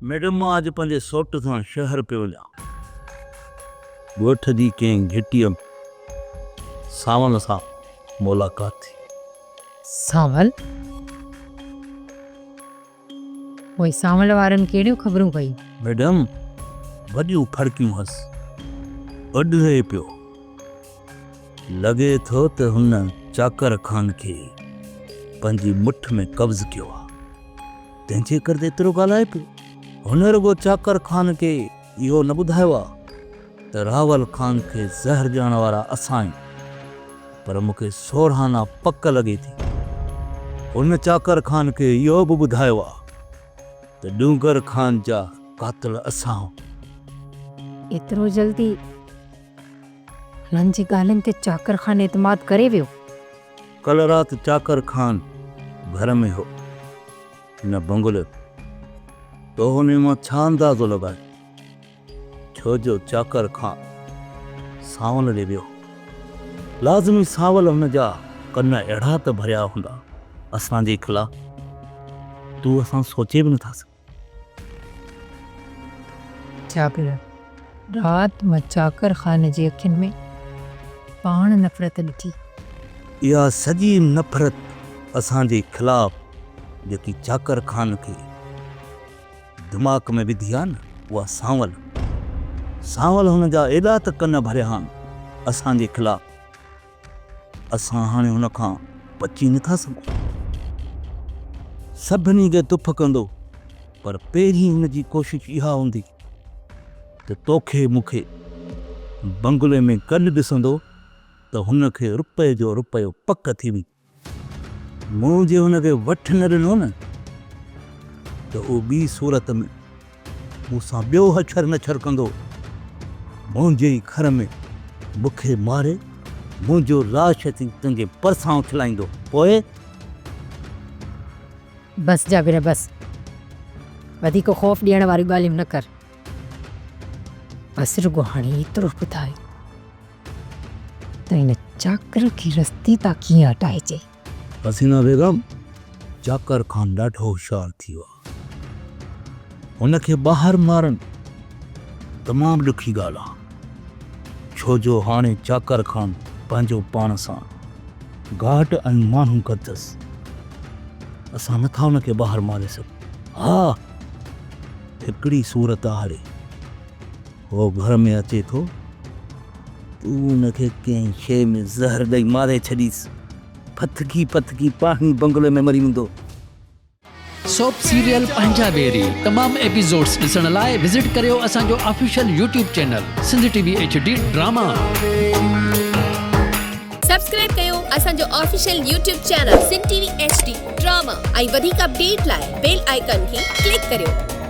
Madam مان اڄ پنهنجي سوٽ سان شهر پيو وڃان. ڳوٺ جي ڪنهن گهٽيء ۾ سانول سان ملاقات ٿي. سانول؟ پوء سانول وارن ڪهڙيون خبرون ڪيون؟ ميڊم وڏيون ڦڙڪيون هئس. اڏري پيو. لڳي ٿو ته هن چاڪر خان کي پنهنجي مٺ ۾ قبض ڪيو آ. تنهن جي ڪري ته ايترو ڳالهائي پيو. هن رڳو چاڪر خان کي اهو نه ٻڌايو آ ته راول خان کي زهر ڏيڻ وارا اسان آهيون، پر مون کي سورهانا پڪ لڳي ٿي. هن چاڪر خان کي اهو به ٻڌايو آ ته ڏونگر خان جا قاتل اسان آهيون. ايترو جلدي هنن جي ڳالهين تي چاڪر خان اعتماد ڪري ويو. ڪلهه رات چاڪر خان گهر ۾ هو نه بنگلي ۾. تو هن مان ڇا اندازو لڳايو؟ ڇو جو چاڪر خان سانول ڏي ويو هو. لازمي سانول هن جا ڪن اهڙا ته ڀريا هوندا اسان جي خلاف، تون اسان سوچي به نٿا سگهون. جابر، رات مان چاڪر خان جي اکين ۾ پاڻ نفرت ڏٺي. اها سڄي نفرت اسان جي خلاف جيڪي چاڪر خان کي دماغ ۾ وڌي آ نه اها سانول. سانول هن جا ايڏا ته ڪن ڀريا آهن اسان جي خلاف. اسان هاڻي هن کان بچي نٿا سگهون. سڀني کي دڦ ڪندو پر پهرين هن جي ڪوشش اها هوندي ته توکي مون کي بنگلي ۾ گڏ ڏسندو ته هن کي رپئي جو رپيو پڪ ٿي ويندي. مون جي هن کي وٺ نه ڏنو نه ته هو ٻي صورت ۾ مون سان ٻيو هڇر نڇر ڪندو. منهنجي ئي گهر ۾ مون کي ماري منهنجو لاش اچي تنهنجي ڀرسان اڇلائيندو. پوء؟ بس جابر بس. وڌيڪ خوف ڏيڻ واريون ڳالهيون نه ڪر. بس رڳو هاڻي ايترو ٻڌاء ته هن چاڪر کي رستي تان ڪيئن هٽائجي؟ حسينه بيگم، چاڪر خان ڏاڍو هوشيار ٿي ويو آهي. هن کي ٻاهر مارڻ تمام ڏکي ڳالهه آهي، ڇو جو هاڻي چاڪر خان پنهنجو پاڻ سان گهاٽ ۽ ماڻهو گڏ اٿس. اسان نٿا هن کي ٻاهر ماري سگهون. ها، هڪڙي صورت آهي، هو گهر ۾ اچي ٿو، تون هن کي ڪنهن شيء ۾ زهر ڏئي ماري ڇڏيس، ڦٿڪي ڦٿڪي پاڻهي بنگلي ۾ مري ويندو. سوپ سيريل پنهنجا ويري تمام ايپيسوڊس ڏسڻ لاء وزٽ ڪريو اسان جو official YouTube channel Sindh T V H D drama. Subscribe ڪيو اسان جو official YouTube channel Sindh T V H D drama ۽ وڌيڪ اپڊيٽ لاء بيل آئيڪان کي ڪلڪ ڪريو.